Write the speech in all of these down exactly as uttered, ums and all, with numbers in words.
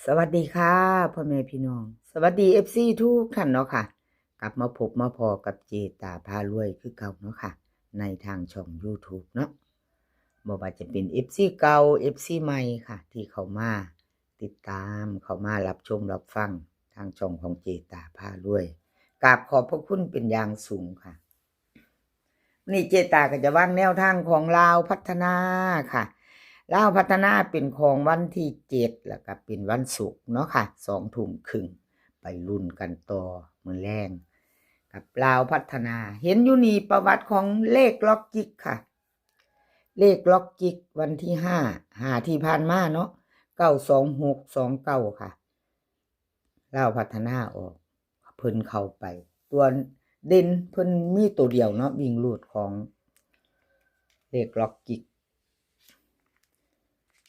สวัสดีค่ะพ่อแม่พี่น้อง สวัสดีเอฟซีทุกท่านเนาะค่ะ กลับมาพบมาพ้อกับเจตาพารวยคือเก่าเนาะค่ะ ในทางช่องยูทูบเนาะ บ่ว่าจะเป็นเอฟซีเก่า เอฟซีใหม่ค่ะ ที่เข้ามาติดตาม เข้ามารับชมรับฟังทางช่องของเจตาพารวย กราบขอบพระคุณเป็นอย่างสูงค่ะ นี่เจตาก็จะวางแนวทางของลาวพัฒนาค่ะ ลาวพัฒนาเป็นของวันที่เจ็ด แล้วก็เป็นวันศุกร์เนาะค่ะ สองทุ่มครึ่ง ไปลุ้นกันต่อมื้อแลง กับลาวพัฒนา เห็นอยู่นี่ประวัติของเลขล็อกจิกค่ะ เลขล็อกจิกวันที่ห้า ห้าที่ผ่านมาเนาะ เก้าสองหกสองเก้าค่ะ ลาวพัฒนาออก เพิ่นเข้าไป ตัวเด่นเพิ่นมีตัวเดียวเนาะ วิ่งรูดของเลขล็อกจิก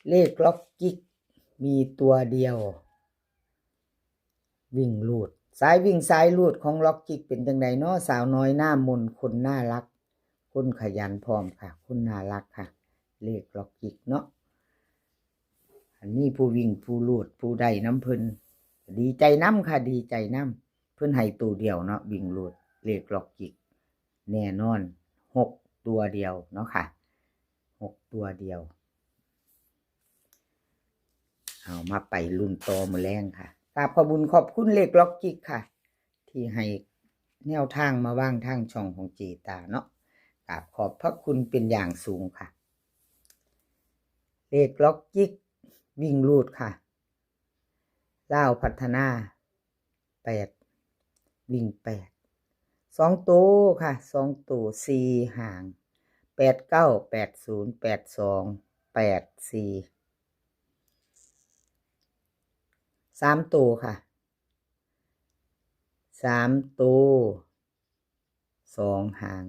เลขล็อกจิกมีตัวเดียว วิ่งรูด สายวิ่งสายรูดของล็อกจิกเป็นจังไดเนาะ สาวน้อยหน้ามน คนน่ารัก คนขยันพร้อมค่ะ คนน่ารักค่ะ เลขล็อกจิกเนาะ อันนี้ผู้วิ่งผู้รูดผู้ได้นำเพิ่น ดีใจนำค่ะ ดีใจนำ เพิ่นให้ตัวเดียวเนาะ วิ่งรูด เลขล็อกจิก แน่นอน หกตัวเดียวเนาะค่ะ หกตัวเดียว เอามาไปลุ้นต่อมื้อแลงค่ะ กราบขอบบุญขอบคุณเลขล็อกจิกค่ะ ที่ให้แนวทางมาวางทางช่องของเจตาเนาะ กราบขอบพระคุณเป็นอย่างสูงค่ะ เลขล็อกจิก วิ่งรูดค่ะ ลาวพัฒนา แปด วิ่งแปด สองตัวค่ะ สองตัว สี่หาง แปดเก้า แปดศูนย์ แปดสอง แปดสี่ สามตัวค่ะ สามตัว สองหาง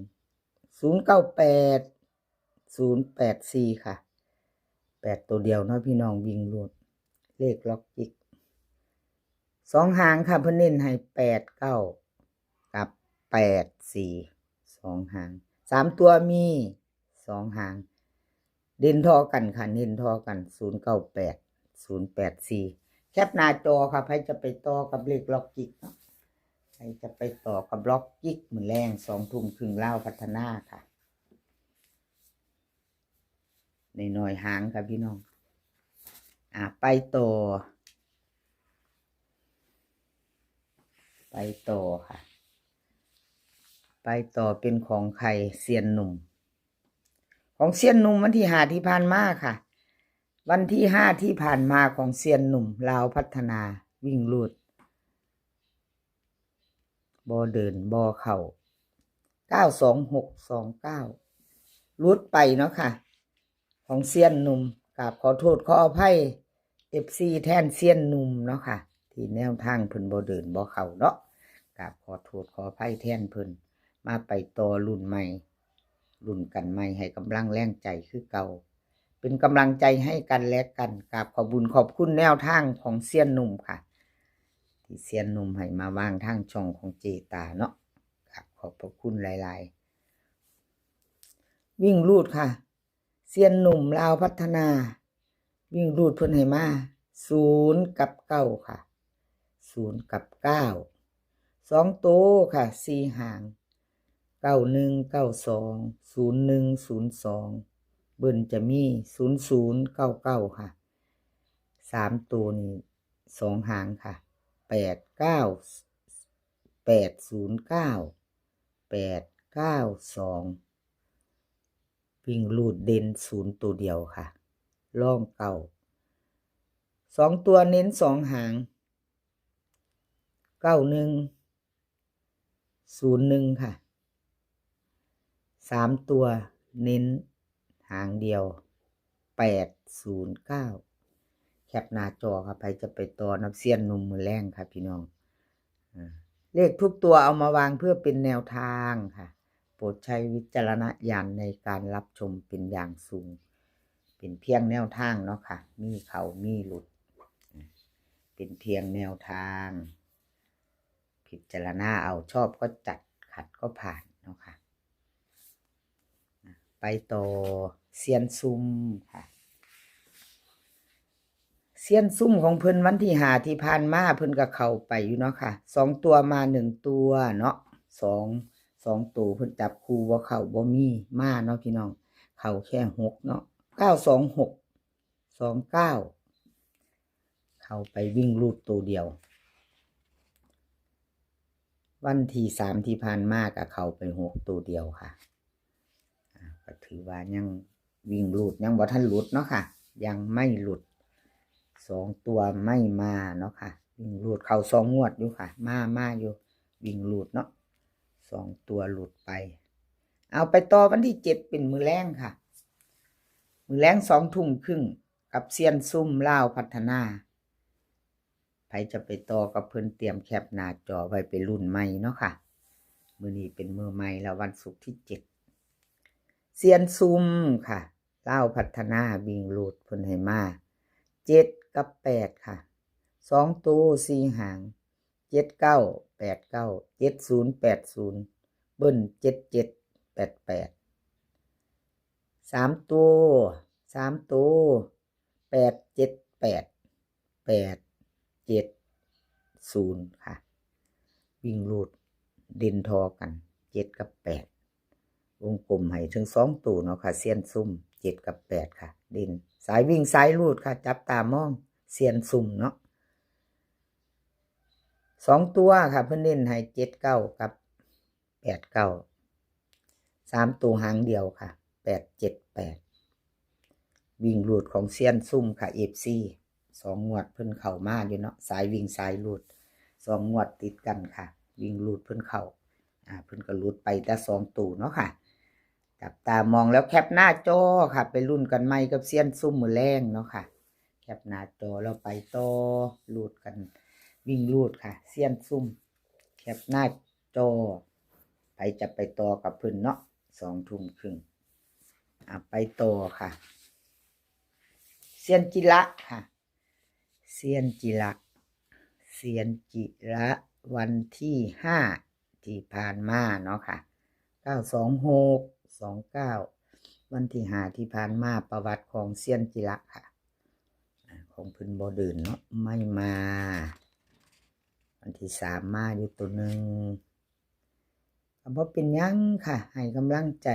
ศูนย์เก้าแปด ศูนย์แปดสี่ค่ะ แปดตัวเดียวเนาะพี่น้อง วิ่งรูด เลขล็อกจิก สองหางค่ะ เพิ่นเน้นให้แปดเก้ากับแปดสี่ สองหาง สามตัวมีสองหาง เด่นท่อกันค่ะ เน้นท่อกัน ศูนย์เก้าแปด ศูนย์แปดสี่ แคปหน้าจอค่ะ ใครจะไปต่อกับเลขล็อกจิกเนาะ ใครจะไปต่อกับล็อกจิกมื้อแลง สองทุ่มครึ่ง ลาวพัฒนาค่ะ น้อยๆหางค่ะพี่น้อง อ่า ไปต่อ ไปต่อค่ะ ไปต่อเป็นของใคร เซียนหนุ่ม ของเซียนหนุ่มวันที่ห้าที่ผ่านมาค่ะ วันที่ห้าที่ผ่านมาของเซียนหนุ่ม ลาวพัฒนา วิ่งรูด บ่เดินบ่เข้า เก้าสองหกสองเก้า หลุดไปเนาะค่ะ ของเซียนหนุ่ม กราบขอโทษขออภัยเอฟซีแทนเซียนหนุ่มเนาะค่ะ ที่แนวทางเพิ่นบ่เดินบ่เข้าเนาะ กราบขอโทษขออภัยแทนเพิ่น มาไปต่อรุ่นใหม่ รุ่นกันใหม่ ให้กำลังแรงใจคือเก่า เป็นกำลังใจให้กันและกัน กราบขอบบุญขอบคุณแนวทางของเซียนหนุ่มค่ะ ที่เซียนหนุ่มให้มาวางทางช่องของเจตาเนาะ กราบขอบพระคุณหลายๆ วิ่งรูดค่ะ เซียนหนุ่มลาวพัฒนา วิ่งรูดเพิ่นให้มา ศูนย์กับเก้าค่ะ ศูนย์กับเก้า สองตัวค่ะ สี่หาง เก้าหนึ่งเก้าสอง ศูนย์หนึ่งศูนย์สอง เบิ้ลจะมี ศูนย์ศูนย์เก้าเก้าค่ะ สามตัวนี่สองหางค่ะ แปดเก้า แปดศูนย์เก้า แปดเก้าสอง วิ่งรูดเด่นศูนย์ตัวเดียวค่ะ รองเก้า สองตัวเน้นสองหาง เก้าหนึ่ง ศูนย์หนึ่งค่ะ สามตัวเน้นหางเดียว แปดศูนย์เก้า แคปหน้าจอค่ะ ใครจะไปต่อนับเซียนหนุ่มมื้อแลงค่ะพี่น้อง อ่า เลขทุกตัวเอามาวางเพื่อเป็นแนวทางค่ะ โปรดใช้วิจารณญาณในการรับชมเป็นอย่างสูง เป็นเพียงแนวทางเนาะค่ะ มีเข้ามีหลุด เป็นเพียงแนวทาง พิจารณาเอา ชอบก็จัด ขัดก็ผ่านเนาะค่ะ ไปต่อเซียนซุ่มค่ะ เซียนซุ่มของเพิ่นวันที่ห้าที่ผ่านมาเพิ่นก็เข้าไปอยู่เนาะค่ะ สองตัวมาหนึ่งตัวเนาะ สอง สองตัวเพิ่นจับคู่บ่เข้าบ่มีมาเนาะพี่น้อง เข้าแค่หกเนาะ เก้าสองหก สองเก้า เข้าไปวิ่งรูดตัวเดียว วันที่สามที่ผ่านมาก็เข้าไปหกตัวเดียวค่ะ อ่า ก็ถือว่ายังวิ่งรูดยังบ่ทันหลุดเนาะค่ะ ยังไม่หลุด สองตัวไม่มาเนาะค่ะ วิ่งรูดเข้าสองงวดอยู่ค่ะ มา มาอยู่ วิ่งรูดเนาะ สองตัวหลุดไป เอาไปต่อวันที่เจ็ดเป็นมื้อแลงค่ะ มื้อแลงสองทุ่มครึ่ง กับเซียนซุ่มลาวพัฒนา ไผจะไปต่อกับเพิ่นเตรียมแคปหน้าจอไว้ไปรุ่นใหม่เนาะค่ะ มื้อนี้เป็นมื้อใหม่แล้ว วันศุกร์ที่เจ็ด เซียนซุ่มค่ะ ลาวพัฒนาวิ่งรูดเพิ่นให้มา เจ็ดกับแปดค่ะ สองตัวสี่หาง เจ็ดเก้าแปดเก้า เจ็ดศูนย์แปดศูนย์ เบิ้ลเจ็ดเจ็ดแปดแปด สามตัว สามตัว แปดเจ็ดแปด แปดเจ็ดศูนย์ค่ะ วิ่งรูดเด่นทอกัน เจ็ดกับแปด วงกลมให้ถึงสองตัวเนาะค่ะ เซียนซุ่ม เจ็ดกับแปดค่ะ เด่น สายวิ่งสายรูดค่ะ จับตามอง เซียนซุ่มเนาะ สองตัวค่ะ เพิ่นเน้นให้เจ็ดเก้ากับแปดเก้า สามตัวหางเดียวค่ะ แปดเจ็ดแปด วิ่งรูดของเซียนซุ่มค่ะ เอฟซี สองงวดเพิ่นเข้ามาอยู่เนาะ สายวิ่งสายรูด สองงวดติดกันค่ะ วิ่งรูดเพิ่นเข้า อ่า เพิ่นก็หลุดไปแต่สองตัวเนาะค่ะ จับตามองแล้วแคปหน้าจอค่ะ ไปลุ้นกันใหม่กับเซียนซุ่มมื้อแลงเนาะค่ะ แคปหน้าจอแล้วไปต่อ รูดกัน วิ่งรูดค่ะ เซียนซุ่ม แคปหน้าจอ ไผจะไปต่อกับเพิ่นเนาะ สองทุ่มครึ่ง อ่ะ ไปต่อค่ะ เซียนจิระค่ะ เซียนจิระ เซียนจิระ วันที่ห้าที่ผ่านมาเนาะค่ะ เก้าสองหก สองเก้า วันที่ห้าที่ผ่านมา ประวัติของเซียนจิระค่ะ อ่า ของเพิ่นบ่เดินเนาะ ไม่มา วันที่สามมาอยู่ตัวหนึ่ง ก็บ่เป็นหยังค่ะ ให้กำลังใจ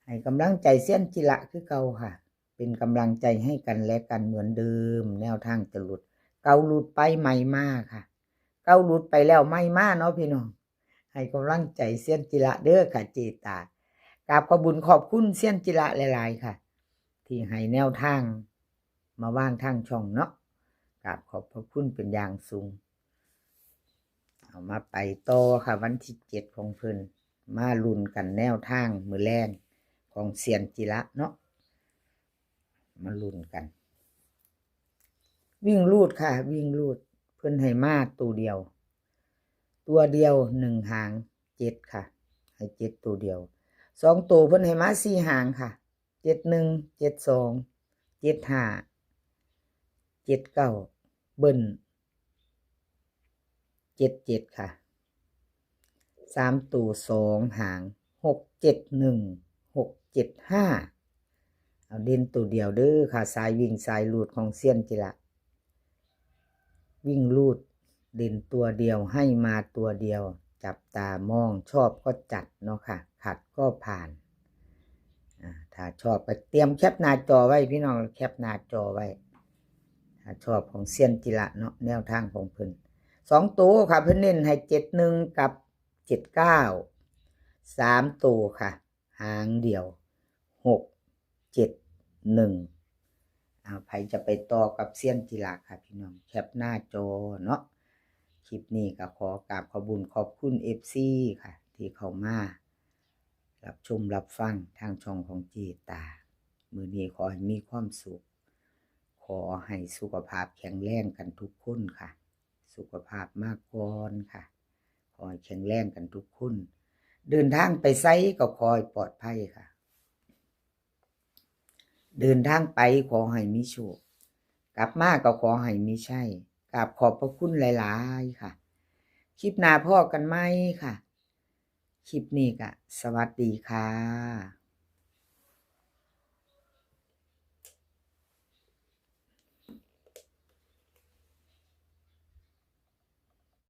ให้กำลังใจเซียนจิระคือเก่าค่ะ เป็นกำลังใจให้กันและกันเหมือนเดิม แนวทางจะหลุด เก่าหลุดไปใหม่มาค่ะ เก่าหลุดไปแล้วใหม่มาเนาะพี่น้อง ให้กำลังใจเซียนจิระเด้อค่ะ เจตา กราบขอบบุญขอบคุณเซียนจิระหลายๆค่ะ ที่ให้แนวทางมาวางทางช่องเนาะ กราบขอบพระคุณเป็นอย่างสูง เอามาไปต่อค่ะ วันที่เจ็ดของเพิ่น มาลุ้นกันแนวทางมื้อแลงของเซียนจิระเนาะ มาลุ้นกัน วิ่งรูดค่ะ วิ่งรูด เพิ่นให้มาตัวเดียว ตัวเดียวหนึ่งหาง เจ็ดค่ะ ให้เจ็ดตัวเดียว สองตัวเพิ่นให้มาสี่หางค่ะ เจ็ดหนึ่ง เจ็ดสอง เจ็ดห้า เจ็ดเก้า เบิ้ล เจ็ดเจ็ดค่ะ สามตัวสองหาง หกเจ็ดหนึ่ง หกเจ็ดห้า เอาเด่นตัวเดียวเด้อค่ะ สายวิ่งสายรูดของเซียนจิระ วิ่งรูดเด่นตัวเดียวให้มาตัวเดียว จับตามอง ชอบก็จัดเนาะค่ะ ขัดก็ผ่าน อ่า ถ้าชอบก็เตรียมแคปหน้าจอไว้พี่น้อง แคปหน้าจอไว้ ถ้าชอบของเซียนจิระเนาะ แนวทางของเพิ่น สองตัวค่ะ เพิ่นเน้นให้เจ็ดหนึ่งกับเจ็ดเก้า สามตัวค่ะ หางเดียว หกเจ็ดหนึ่ง เอา ไผจะไปต่อกับเซียนจิระค่ะพี่น้อง แคปหน้าจอเนาะ คลิปนี้ก็ขอกราบขอบบุญขอบคุณเอฟซีค่ะ ที่เข้ามารับชมรับฟังทางช่องของเจตา มื้อนี้ขอให้มีความสุข ขอให้สุขภาพแข็งแรงกันทุกคนค่ะ สุขภาพมาก่อนค่ะ ขอให้แข็งแรงกันทุกคน เดินทางไปไสก็ขอให้ปลอดภัยค่ะ เดินทางไปขอให้มีโชค กลับมาก็ขอให้มีชัย กราบขอบพระคุณหลายๆค่ะ คลิปหน้าพ้อกันใหม่ค่ะ คลิปนี้ก็สวัสดีค่ะ